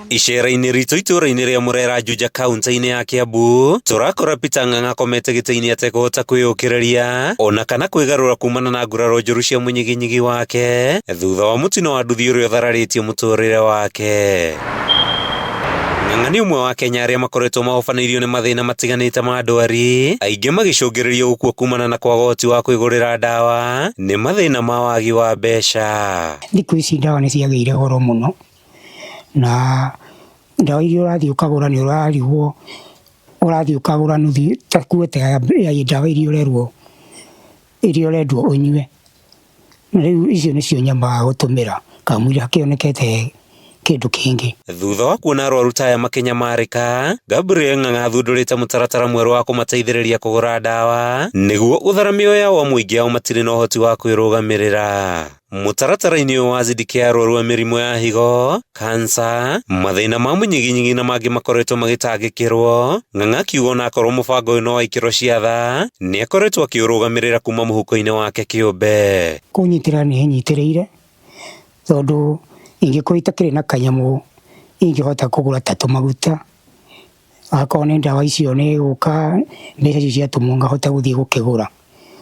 Icera-inĩ ritũ itũũra-inĩ rĩa Murera Juja kaunti-inĩ ya Kiambu tũrakora Peter Ng'ang'a akomete gĩtĩ-inĩ atekũhota kwĩyũkĩrĩria ona kana kwĩgarũra kumana na nguraro njũru cia mũnyiginyigi wake thutha wa mũtino wa nduthi ũrĩa ũthararĩtie mũtũrĩre wake. Ng'ang'a nĩ ũmwe wa Kenya arĩa makoretwo mahobanĩirio nĩ mathĩna matiganĩte ma ndwari, aingĩ magĩcũngĩrĩrio gũkua kumana na kwaga ũhoti wa kwĩgũrĩra ndawa nĩ mathĩna ma wagi wa mbeca. Thikũ ici ndawa nĩ ciagĩire goro mũno, na ndawa iria ũrathiĩ ũkagũra nĩ ũrarigwo ũrathiĩ ũkagũra nuthu ta quarter ya ndawa iria ũrerwo iria ũrendwo ũnyue. Na rĩu icio nĩcio nyambaga gũtũmĩra kamũira hakĩonekete kĩndũ kĩngĩ. Thutha wa kuona arwaru ta aya makĩnyamarĩka, Gabriel Ng'ang'a athundũrĩte mũtaratara mwerũ wa kũmateithĩrĩria kũgũra ndawa nĩguo gũthara mĩoyo yao amu aingĩ ao matirĩ na ũhoti wa kwĩrũgamĩrĩra. Mũtaratara-inĩ ũyũ wa Zidicare arwaru a mĩrimũ ya higo, kansa, mathĩna ma mũnyiginyigi na mangĩ makoretwo magĩtangĩkĩrwo, Ng'ang'a akiuga onakorwo mũbango ũyũ no wa ikĩro cia tha, nĩ akoretwo akĩũrũgamĩrĩra kuma mũhuko-inĩ wake kĩũmbe. Kũnyitĩrĩra nĩ ĩnyitĩrĩire tondũ ingĩkorwo itakĩrĩ na kanyamũ ingĩhota kũgũra ta tũmaguta, akorwo nĩ ndawa icio nĩ gũka mbeca icio ciatũmwo ngahota gũthiĩ gũkĩgũra.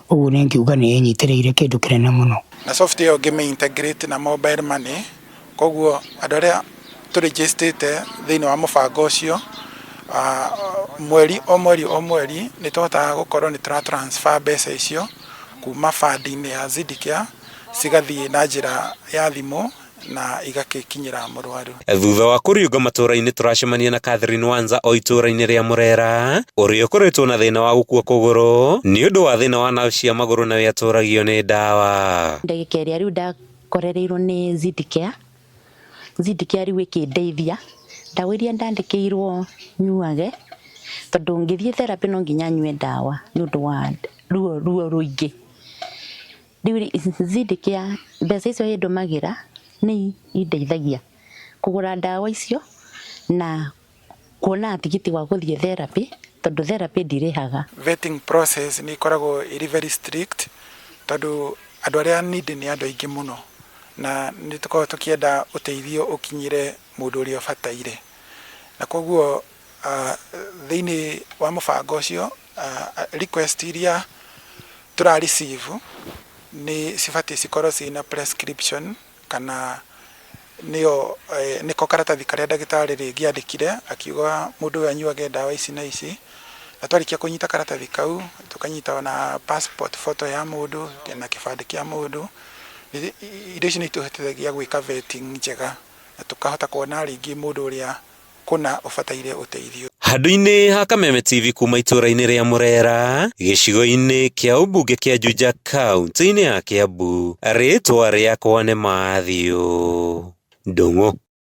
Ũguo nĩ ngiuga nĩ ĩnyitĩrĩire kĩndũ kĩnene mũno. Na software ĩyo ngĩmĩ integrate na mobile money, koguo andũ arĩa tũ register ĩte thĩinĩ wa mũbango ũcio, mweri o mweri o mweri nĩ tũhotaga gũkorwo nĩ tũra transfer mbeca icio kuma fund-inĩ ya Zidicare cigathiĩ na njĩra ya thimũ na igagĩkinyĩra mũrwaru. Thutha wa kũriũnga matũũra-inĩ tũracemania na Catherine Wanza o itũũra-inĩ rĩa Murera ũrĩa ũkoretwo na thĩna wa gũkua kũgũrũ nĩ ũndũ wa thĩna wa nerve cia magũrũ na we atũragio nĩ ndawa. Ndagĩka ĩrĩa rĩu ndakorereirwo nĩ Zidicare, Zidicare rĩu ĩkĩndeithia, ndawa iria ndandĩkĩirwo nyuage, tondũ ngĩthiĩ therapy no nginya nyue ndawa nĩ ũndũ wa ruo ruo rũingĩ. Rĩu Zidicare mbeca icio ĩndũmagĩra nĩ indeithagia kũgũra ndawa icio na kuona tigiti wa gũthiĩ therapy tondũ therapy ndirĩhaga. Vetting process nĩ ĩkoragwo ĩrĩ very strict tondũ andũ arĩa needy nĩ andũ aingĩ mũno na nĩ tũkoragwo tũkĩenda ũteithio ũkinyĩre mũndũ ũrĩa ũbataire, na koguo thĩinĩ wa mũbango ũcio request iria tũra receive nĩ cibatiĩ cikorwo ciĩna prescription kana nĩyo nĩko karatathi karĩa ndagĩtarĩ rĩngĩ andĩkire akiuga mũndũ ũyũ anyuage ndawa ici na ici, na twarĩkia kũnyita karatathi kau tũkanyita ona passport photo ya mũndũ na kĩbandĩ kĩa mũndũ, indo ici nĩ itũhotithagia gwĩka vetting njega na tũkahota kuona rĩngĩ mũndũ ũrĩa kũna ũbataire ũteithio. Handũ-inĩ ha Kameme TV kuma itũũra-inĩ rĩa Murera gĩcigo-inĩ kĩa ũmbunge kĩa Juja kaunti-inĩ ya Kiambu, rĩtwa rĩakwa nĩ Matthew Ndung'u.